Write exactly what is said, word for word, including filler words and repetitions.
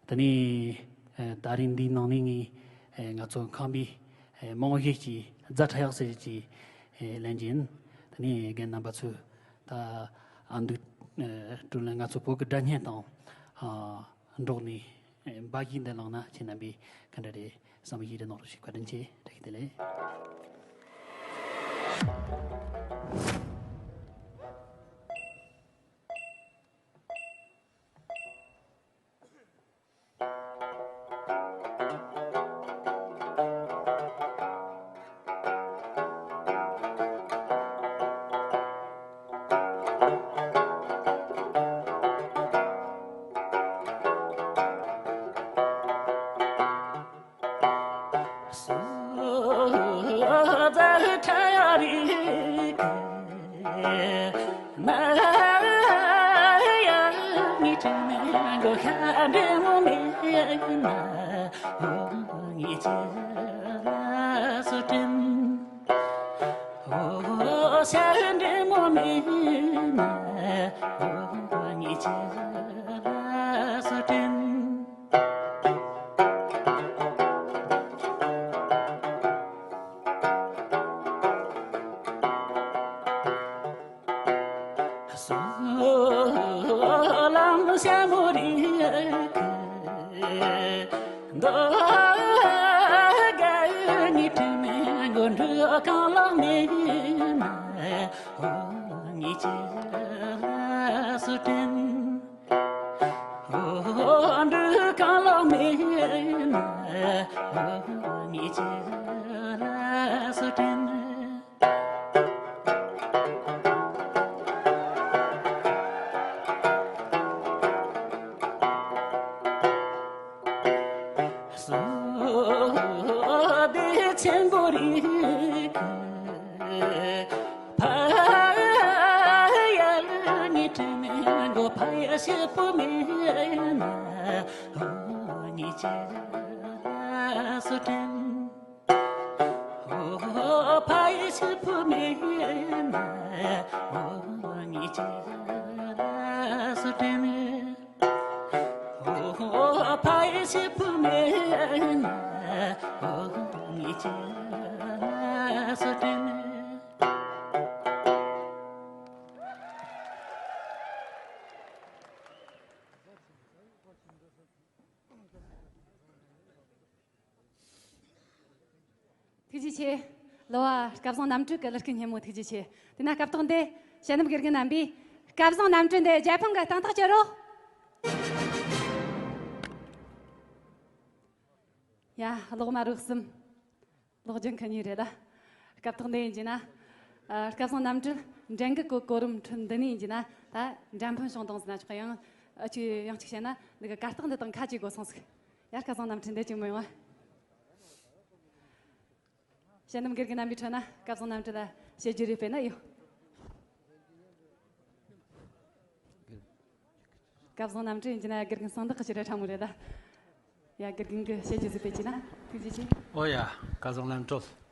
དེ་ནས་ད་རིང་འདིའི་ནང་ནས་ངས་ང་ཚོ་ཁམས་པའི་རྨང་གཞི་གི་རྫ་ཁྲ་གཡག་ཟེར་གྱི་ལེན་གྱི་ཡིན། དེ་ནས་རྒན་རྣམ་པ་ཚོས་ད་ཨ་འདུག་སྤྲོ་ལེན་ང་ཚོ་བོད་ཀྱི་སྒྲ་སྙན་དང་འགྲོགས་ནས་འབའ་ཞིག་འདི་བླངས་ན་ཁྱེད་རྣམ་པས་ག་འདྲ་རེད་བསམ་གྱི་རེད། གནང་རོགས་ཞེས་བཀའ་དྲིན་ཆེ། བཀྲ་ཤིས་བདེ་ལེགས། ཐུགས་རྗེ་ཆེ། གླུ་བ་སྐལ་བཟང་རྣམ་གྲོལ་གྱི་གླུ་སྐད་སྙན་མོ་ཐུགས་རྗེ་ཆེ། དེ་ན་སྐབས་ཐོག་འདི་ཞལ་འདེབས་དགེ་རྒན་རྣམ་པས་སྐལ་བཟང་རྣམ་གྲོལ་འདི་རྒྱལ་ཕམ་གྱི་སྟེང་ཐག་གཅོད་རོགས། ཡ། གློག་དམར་འོད་གསུམ། གློག་ལྗང་ཁུ་གཉིས་རེད་ལ། སྐབས་ཐོག་འདི་ཡིན་གྱི་ན། ཨ། སྐལ་བཟང་རྣམ་གྲོལ་འགྲན་གི་གོ་གོ་རིམ་ཁྲོད་འདི་ནས་ཡིན་གྱི་ན་ད་འགྲན་ཕམ་བྱུང་དང་ཟེར་ན་ཆོག་གི། ཡང་ཨ་ཅིག་ཡང་གཅིག་བཤད་ན་འདི་གི་གར་སྟེགས་འདི་དང་ཁ་གྱེས་དགོས་སོང་ཟིག། ཡ། སྐལ་བཟང་རྣམ་གྲོལ་འདི་གཅིག་མི་ཡོང་བ། ཞལ་འདེབས་དགེ་རྒན་རྣམ་པའི་ཁྲོད་ན་སྐལ་བཟང་རྣམ་གྲོལ་ལ་བཤད་རྒྱུ་རེ་སྤེལ་ན་ཡོད། སྐལ་བཟང་རྣམ་གྲོལ་ཡིན་གྱི་ན་དགེ་རྒན་གསང་བདག་གི་ཕྱིར་ཕྲ་མོ་རེད་ད། ཡ། དགེ་རྒན་གྱིས་བཤད་རྒྱུ་ཟིག་སྤེལ་གྱི་ན་ཐུགས་རྗེ་ཆེ། ཨོ་ཡ། སྐལ་བཟང་རྣམ་གྲོལ།